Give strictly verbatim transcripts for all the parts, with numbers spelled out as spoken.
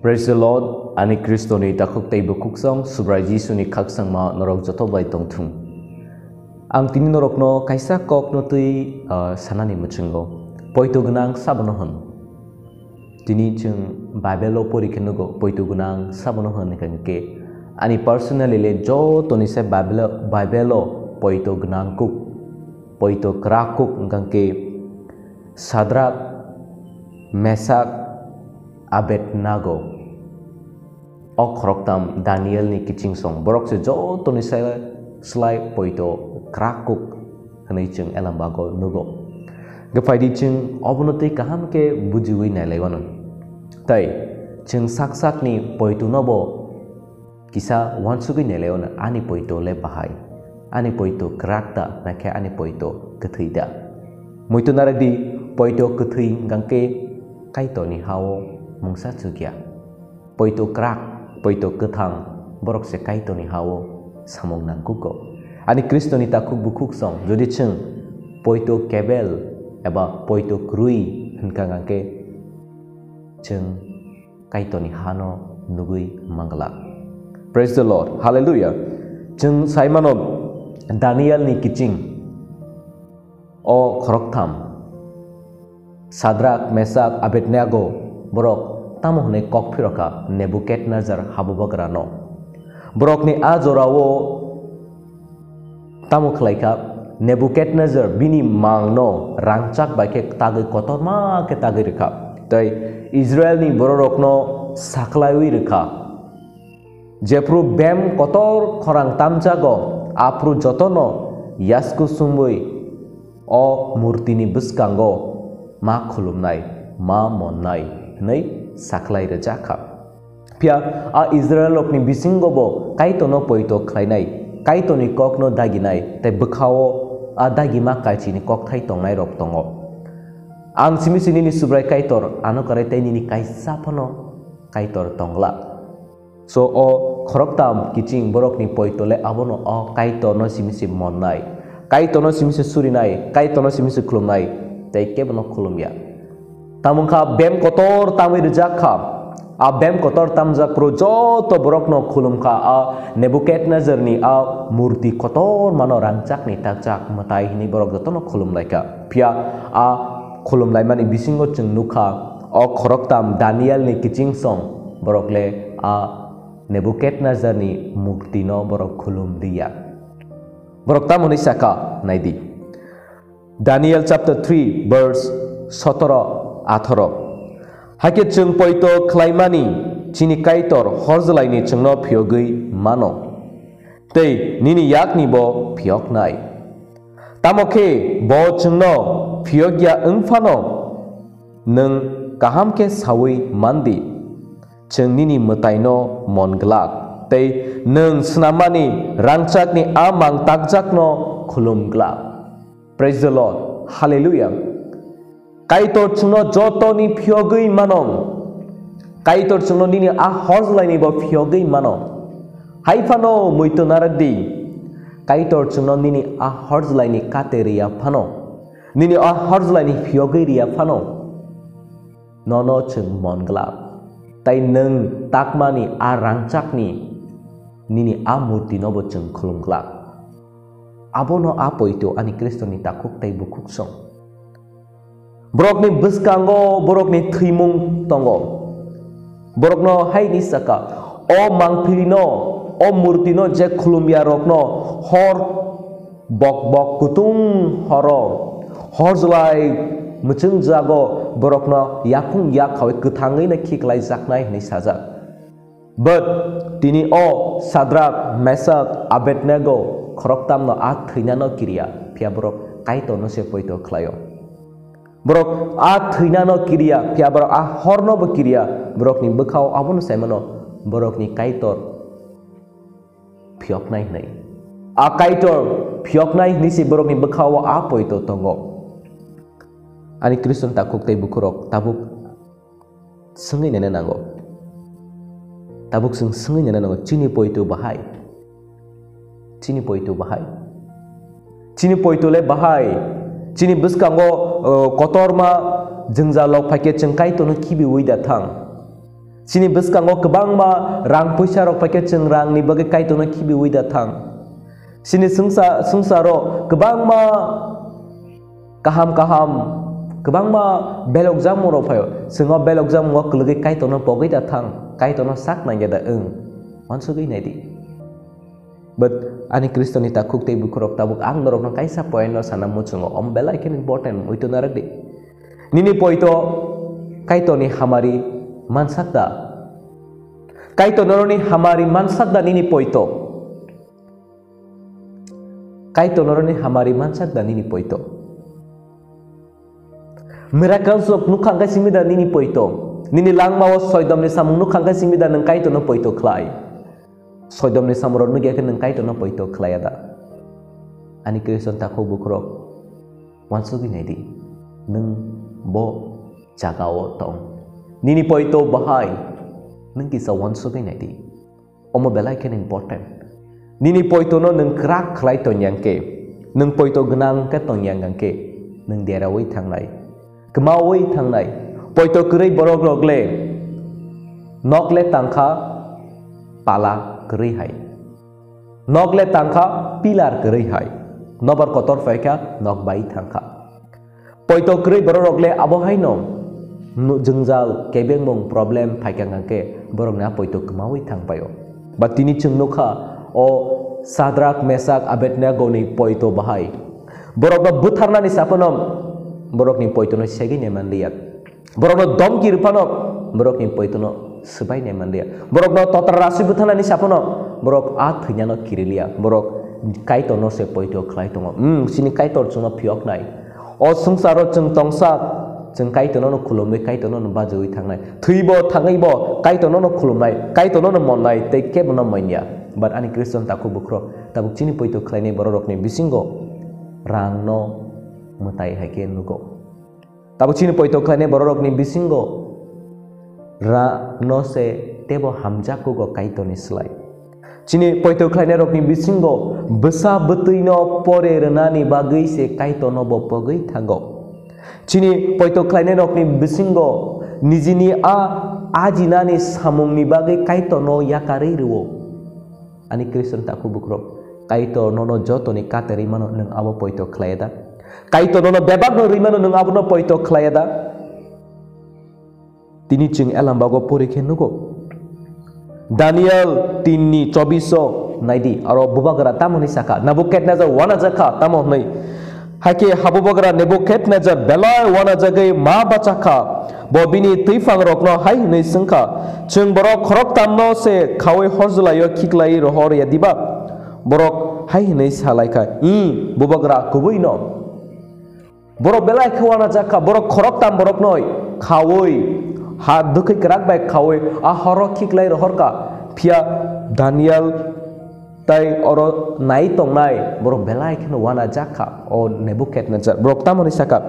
Praise the Lord, ani Kristoni takhuk tei bukhuksong Subrai Jisuni khaksangma norok joto bai tongthung. Ang tini norokno kaisa kokno twi, ah, sanani mwchungo. Poito gwnang sabono hwn. Tini chwng Bible-o pori khe nugo, poito gwnang sabono hwn hwnkhe ani personally le jotoni se Bible, Bible-o poito gwnang kuk, poito kwrak kuk hwnkhe Sadrak, Mesak, Abednago. O khoroktam Danielni kichingsong, borok se jotoni se slai poito kwrak kuk hwnwi chwng Elambago nugo. Gaphaidi chwng obono tei kaham khe bujiwi nailaiwano. Tai chwng sak sakni poitonobo kisa uansugwi nailaiwano, ani poito le bahai, ani poito kwrak da, nakhe ani poito kwthwi da. Muitu narwkdi, poito kwthwi hwnkhe Kaitorni ha-o mungsa chukya. Poito kwrak, poito kwthang, borok se Kaitorni ha-o samung nangkukgo. Ani Kristoni takhuk bukhuksong, jodi chwng poito kebel eba poito kwrwi hwnkha hwnkhe chwng Kaitorni hano nugwi manglak. Praise the Lord. Hallelujah. Chwng saimano Danielni kiching o khoroktham, Sadrak, Mesak, Abednego, borok tamo hwnwi kok phirokha Nebukadnezar habubagrano. Borokni a jorao tamo khlaikha, Nebukadnezar bini mangno rangchak bai khe tagwi kotorma khe tagwi rwkha, tei Israelni bororokno saklaiwi rwkha. Jephru bem kotor khorang tamjago, aphru jotono yasku sumwi o murtini bwskango ma khulumnai, ma monnai hwnwi saklai rwjakha. Phiya a Israelrokni bisingobo Kaitorno poito khlainai, Kaitorni kokno daginai, tei bwkhao a dagima kaichini kokthai tongnairok tongo. Ang simi se nini Subrai Kaitor, ano kwrwi tei nini kaisa phano Kaitor tongla. So, o khoroktham kiching borokni poito le abono o Kaitorno simi se monnai, Kaitorno simi se surinai, Kaitorno simi se khulumnai, tei kebono khulumya. Tamo wngkha bem kotor tamwi rwjak kha. A bem kotor tamjak phuru joto borokno khulum kha. A Nebukadnezarni a murti kotormano rangchakni takchak mwtai hwnwi borok jotono khulum lai kha. Phiya a khulum laimani bisingo chwng nuk kha, o khoroktham Danielni kiching song borok le a Nebukadnezarni murtino borok khulum liya. Borok tamo hwnwi sa kha, nai di. Daniel chapter three, verse sotoro, atharo. Hakhe chwng poito khlaimani chini Kaitor horjlaini chwngno phiyogwi mano, tei nini yakni bo phiyoknai. Tamo khe bo chwngno phiyokya wng phano, nwng kaham khe saui man di. Chwng nini mwtaino mon glak, tei nwng swnammani rangchakni a mang takjakno khulum glak. Praise the Lord. Hallelujah. Kaitor chwngno jotoni phiyogwi mano. Kaitor chwngno nini a horjlaini bo phiyogwi mano. Hai phano muitu narwk di. Kaitor chwngno nini a horjlaini kate riya phano, nini a horjlaini phiyogwi riya phano, nono chwng mon glak. Tai nwng takmani a rangchakni nini a murtinobo chwng khulum glak. Abono a poito ani Kristoni takhuk tei bukhuk song. Borokni bwskango borokni thwimung tongo. Borokno hai hwnwi sa kha, o mangphilino, o murtino je khulumyarokno hor bok bok kutung horo, horjlai mwchwngjago borokno yakung yak khaui kwthangwi no khiklaijaknai hwnwi sajak. But tini o Sadrak, Mesak, Abednego khoroktamno a thwinano kiriya, phiya borok Kaitorno se poito khlaio. Borok a thwinano kiriya, phiya borok a hornobo kiriya, borokni bwkhao abono saimano borokni Kaitor phiyoknai hwnwi. A Kaitor phiyoknai hwnwi se borokni bwkhao a poito tongo. Ani Khristan takhuk tei bukhurok tabuk swngwi naina nango. Tabuk chwng swngwi naina nango, chini poito bahai? Chini poito bahai? Chini poito le bahai? Chini bwskango, uh, kotorma jwngjal rok phaikhe chwng Kaitorno khibiwi da thang? Chini bwskango kwbangma rang puisa rok phaikhe chwng rangni bagwi Kaitorno khibiwi da thang. Chini swngsa-, swngcharo kwbangma kaham kaham, kwbangma belokjakmung rok phaio. Chwng o belokjakmung o kwlwgwi Kaitorno pogwi da thang, Kaitorno sak nangya da wng, uansugwi naidi. But ani Khristoni takhuk tei bukhurok, tabuk ang norokno kaisa point no sana muchungo, om belai khe important, muito narwk di. Nini poito Kaitorni hamari mansak da? Kaitor norokni hamari mansak da nini poito? Kaitor norokni hamari mansak da nini poito? Miracles rok nukha hwnkhe simi da nini poito? Nini langmao soidomni samung nukha hwnkhe simi da nwng Kaitorno poito khlai? Soidomni samung rok nukya khe nwng Kaitorno poito khlaiya da? Ani Khristan takhuk bukhurok, uansugwi naidi, nwng bo jagao tong. Nini poito bahai, nwng kisa uansugwi naidi. Omo belai kheno important. Nini poitono nwng kwrak khlai tonyang khe, nwng poito gwnang khe tonyang khe, nwng deraui thangnai, kwmaui thangnai. Poito kwrwi borok rok le nok le tangkha pala kwrwi hai, nok le tangkha pillar kwrwi hai, nobar kotor phaikha nok bai thangkha. Poito kwrwi borok rok le abo haino nu-, jwngjal, kebengmung, problem phaikha hwnkhe borokni a poito kwmaui thangpaio. Ba tini chwng nukha o Sadrak, Mesak, Abednego ni poito bahai. Borokno butharnani saphano borokni poitono segwi nai manliya. Borokno domki rwphano borokni poitono swbai nai manliya. Borokno totra rasui butharnani saphano borok a thwinano kiriliya. Borok Kaitorno se poito khlai tongo. Hmm, chini Kaitor chwngno phiyoknai. O swngcharo chwng tongsak, chwng Kaitorno khulumwi, Kaitorno bajoui thangnai. Thwibo, thangwibo, Kaitorno khulumnai, Kaitorno monnai, tei kebono manya. But ani Khristan takhuk bukhurok, tabuk chini poito khlainai bororokni bisingo rangno mwtai hai khe nugo. Tabuk chini poito khlainai bororokni bisingo rangno se teibo hamjak kugo Kaitorni slai. Chini poito khlainairokni bisingo bwsa bwtwino pore rwnani bagwi se Kaitorno bo pogwi thango. Chini poito khlainairokni bisingo nijini a ajinani samungni bagwi Kaitorno yakarwi rwo. Ani Khristan takhuk bukhurok, Kaitor nono jotoni katerwi mano, nwng abo poito khlaiya da? Kaitor nono bebakno rwi mano, nwng abono poito khlaiya da? Tini chwng Elambago pori khe nugo. Daniel tin ni chobbish o naidi, aro bubagra tamo hwnwi sakha, Nebukadnezar uanajakha tamo hwnwi. Hakhe habubagra Nebukadnezar belai uanajagwi ma bachakha, bo bini twiphang rokno hai hwnwi swngkha, "Chwng borok khoroktamno se khaui horjlaio khiklai rohor ya diba?" Borok hai hwnwi sa laikha, "Iih, bubagra, kubui no." Borok belai khe uanajak kha, borok khoroktam boroknoi khaui, ha dwkhwi kwrak bai khaui, a horo khiklai rohor kha. Phiya Daniel tai oro nai tongnai borok belai kheno uanajak kha, o Nebukadnezar. Borok tamoni saka,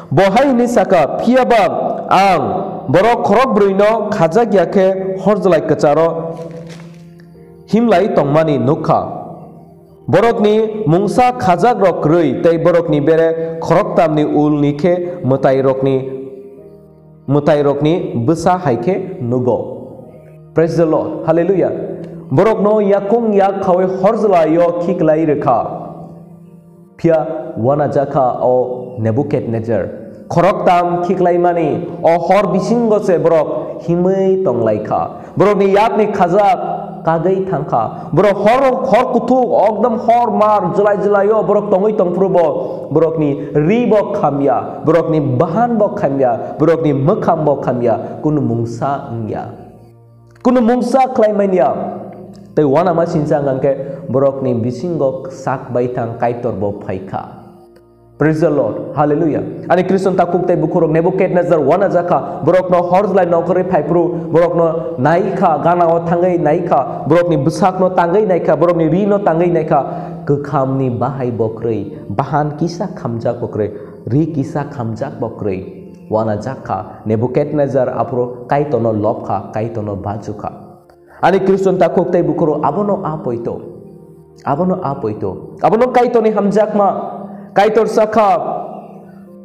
bo hai hwnwi saka, "Phiya ba ang borok khorokbrwino khajak ya khe horjlai kwcharo himlai tongmani nukha. Borokni mungsa khajak rok kwrwi tei borokni bere khoroktamni ulni khe mwtairokni, mwtairokni bwsa hai khe nugo." Praise the Lord. Hallelujah. Borokno yakung yak khaui horjlaio khiklai rwkha. Phiya uanajakha o Nebukadnezar. Khoroktam khiklaimani o hor bisingo se borok himwi tonglaikha. Borokni yakni khajak kagwi thangkha. Borok hor, hor kuthuk, okdom hor mar, jwlai jwlaio borok tongwi tongphuru bo, borokni ri bo khamya, borokni bahan bo khamya, borokni mwkham bo khamya, kunu mungsa wngya. Kunu mungsa khlai manya. Tei uanama sinsa hwnkha khe borokni bisingo sak baithang Kaitor bo phaikha. Praise the Lord. Hallelujah. Ani Khristan takhuk tei bukhurok Nebukadnezar uanajakha, borokno horjlai nongkhorwi phaiphuru, borokno naikha, ganao thangwi naikha, borokni bwsakno tangwi naikha, borokni rino tangwi naikha, kwkhamni bahai bo kwrwi, bahan kisa khamjak bo kwrwi, ri kisa khamjak bo kwrwi. Uanajakha, Nebukadnezar aphuru Kaitorno lobkha, Kaitorno bachukha. Ani Khristan takhuk tei bukhurok abono a poito. Abono a poito. Abono Kaitorni hamjakma. Kaitor sakha,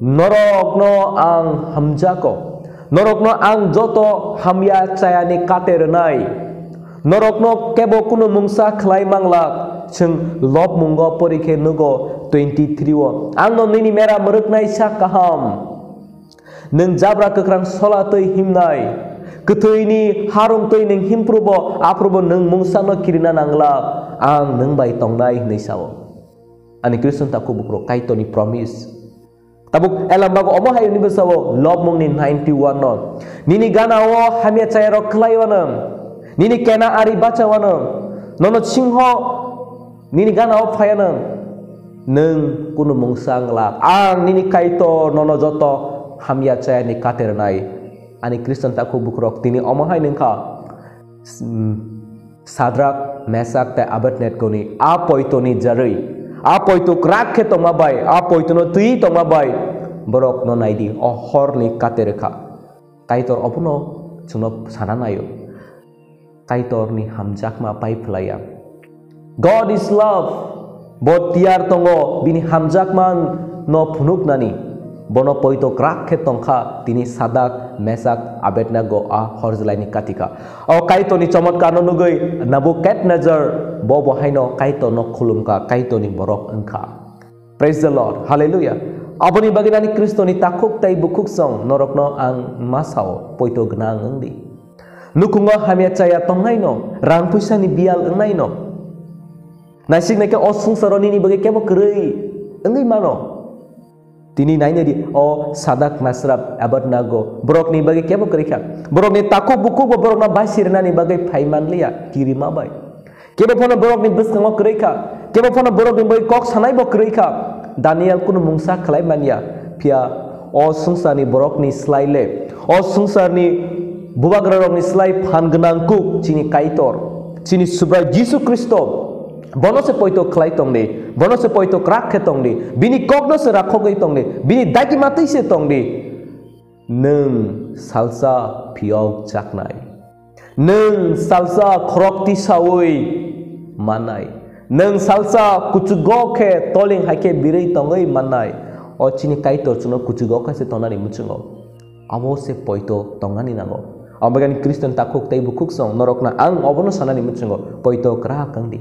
"Norokno ang hamjago. Norokno ang joto hamya chayani kate rwnai. Norokno kebo kunu mungsa khlai manglak, chwng Lobmungo pori khe nugo twenty-three o. Angno nini mera mwrwknai sak kaham. Nwng jabra kwkrang sola twi himnai. Kwthwini harung twi nwng himprubo, aphrubo nwng mungsano kirina nanglak. Ang nwng bai tongnai hwnwi sao. Ani Khristan takhuk bukhuk Kaitorni promise. Tabuk Elambago omo hai hwnwi bwsao Lobmungni ninety-one no. Nini gana-o hamya chayarok khlaiwano. Nini kena ari bachawano. Nono singho nini gana-o phaiano. Nwng kunu mungsa wngla. Ang nini Kaitor nono joto hamya chayani kate rwnai. Ani Khristan takhuk bukhuk tini omo hai nwngkha. Sadrak, Mesak tei Abednego ni a poito ni jarwi, a poito kwrak khe tongma bai, a poito no twi tongma bai, borok no naidi, o hor ni kate rwkha. Kaitor obono chwngno sana naio. Kaitor ni hamjakma pai phlaiya. God is love. Bo tiyar tongo bini hamjakma no phunuknani. Bono poito kwrak khe tongkha tini Sadak, Mesak, Abednego a horjlaini katika. O Kaitorni chomotkarno nugwi Nabukadnezar bo bo haino Kaitorno khulumkha, Kaitorni borok wngkha. Praise the Lord. Hallelujah. Aboni bagwi nani Khristoni takhuk tei bukhuk song norokno ang ma sao, poito gwnang wngdi. Nukhungo hamya chaya tongnaino, rang puisani biyal wngnaino. Naisik naikhe o swngcharo nini bagwi kebo kwrwi wngwi mano. Tini nainadi o Sadak, Mesrak, Abednego borokni bagwi kebo kwrwi kha. Borokni takhuk bukhuk bo borokno baisi rwnani bagwi phai manliya, kirima bai. Kebo phano borokni bwskango kwrwi kha, kebo phano borokni bagwi kok sanai bo kwrwi kha. Daniel kunu mungsa khlai manya, phiya o swngcharni borokni slai le, o swngcharni bubagrarokni slai phan gwnang kuk chini Kaitor, chini Subrai Jisu Khristo, bono se poito khlai tongdi, bono se poito kwrak khe tongdi, bini kokno se rakhogwi tongdi, bini dagima twi se tongdi. Nwng salsa phiyok jaknai. Nwng salsa khorok tisaui mannai. Nwng salsa kuchugo khe toling hai khe birwi tongwi mannai. O chini Kaitor chwngno kuchugo khe se tongnani muchungo. Abo se poito tongnani nango. Omo bagwi Khristan takhuk tei bukhuk song norokno ang obono sanani muchungo poito kwrak wngdi.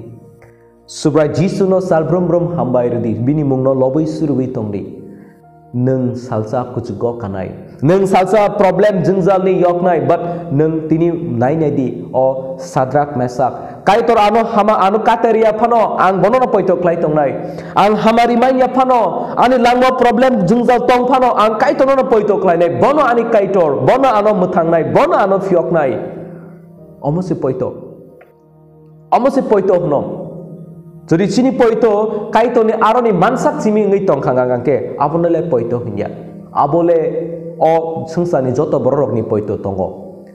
Subrai Jisuno sal brum brum hambai rwdi, bini mungno lobwi surwi tongdi. Nwng salsa kuchugo kanai. Nwng salsa problem jwngjalni yoknai, but nwng tini nainai di, o Sadrak, Mesak. Kaitor ano hama, ano kateriya phano, ang bonono poito khlai tongnai. Ang hama rimanya phano, ani langma problem jwngjal tong phano, ang Kaitorno poito khlainai. Bono ani Kaitor, bono ano mwthangnai, bono ano phiyoknai. Omo se poito. Omo se poito hwno. Jodi chini poito Kaitorni aroni mansak simi wngwi tongkha hwnkha khe, abono le poito hwnya. Abo le o swngcharni joto bororokni poito tongo.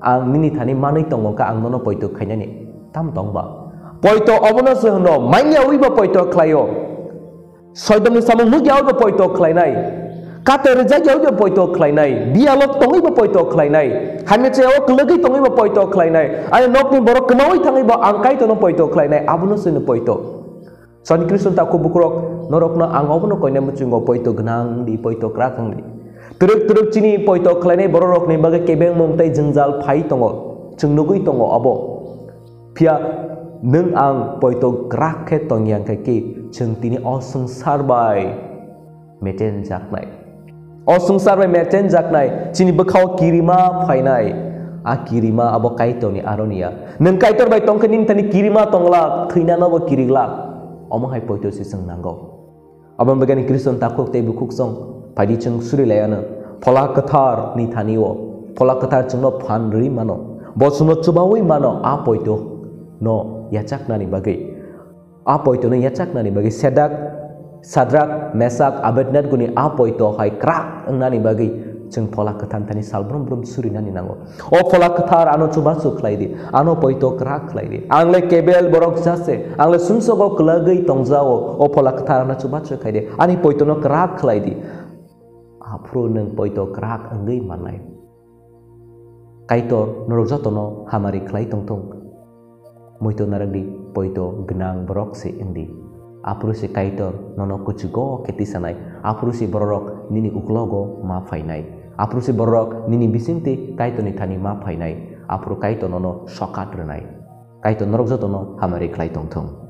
Ang nini thani manwi tongo khe ang nono poito khainani. Tam tong ba? Poito obono se hwno, manya wi bo poito khlaio. Soidomni samung nukya oi bo poito khlainai. Kate rwjakya oi bo poito khlainai. Biyalo tongwi bo poito khlainai. Hamya chayao kwlwgwi tongwi bo poito khlainai. Ani nokni borok kwmawi thangwi bo ang Kaitorno poito khlainai. Abono chwngno poito. Soni Khristo takhuk bukhurok norokno ang obono koinai muchungo poito gwnang di, poito kwrak wng di. Twrwk twrwk chini poito khlainai bororokni bagwi kebengmung tei jwngjal phai tongo. Chwng nugwi tongo abo. Phiya nwng ang poito kwrak khe tongya hwnkhe ki chwng tini o swngchar bai metenjaknai. O swngchar bai metenjaknai, chini bwkhao kirima phainai. A kirima abo Kaitorni aroni ya. Nwng Kaitor bai tongkhe nini thani kirima tongla, thwinano bo kiriglak. Omo hai poito se chwng nango. Aboni bagwi Khriston takhuk tei bukhuk song phaidi chwng suri laiano Phola Kwthar ni thani o. Phola Kwthar chwngno phan rwi mano. Bo chwngno chubaui mano a poito no yachaknani bagwi. A poito no yachaknani bagwi Sedak, Sadrak, Mesak, Abednego ni a poito hai kwrak wngnani bagwi chwng Phola Kwthar thani sal brum brum surinani nango. O Phola Kwthar ano chubachu khlai di, ano poito kwrak khlai di. Ang le kebel borok jase, ang le sumsogo kwlagwi tongjao, o Phola Kwthar ano chubachu khai di, ani poito no kwrak khlai di. Aphuru nwng poito kwrak wngwi mannai. Kaitor norok jotono hamari khlai tongthung. Muito narwk di, poito gwnang borok se wng di. Aphuru se Kaitor nono kuchugo khe tisanai, aphuru se bororok nini uklogo ma phainai. Aphuru se bororok nini bisingtwi Kaitorni thani ma phainai, aphuru Kaitor nono sokat rwnai. Kaitor norok jotono hamari khlai tongthung.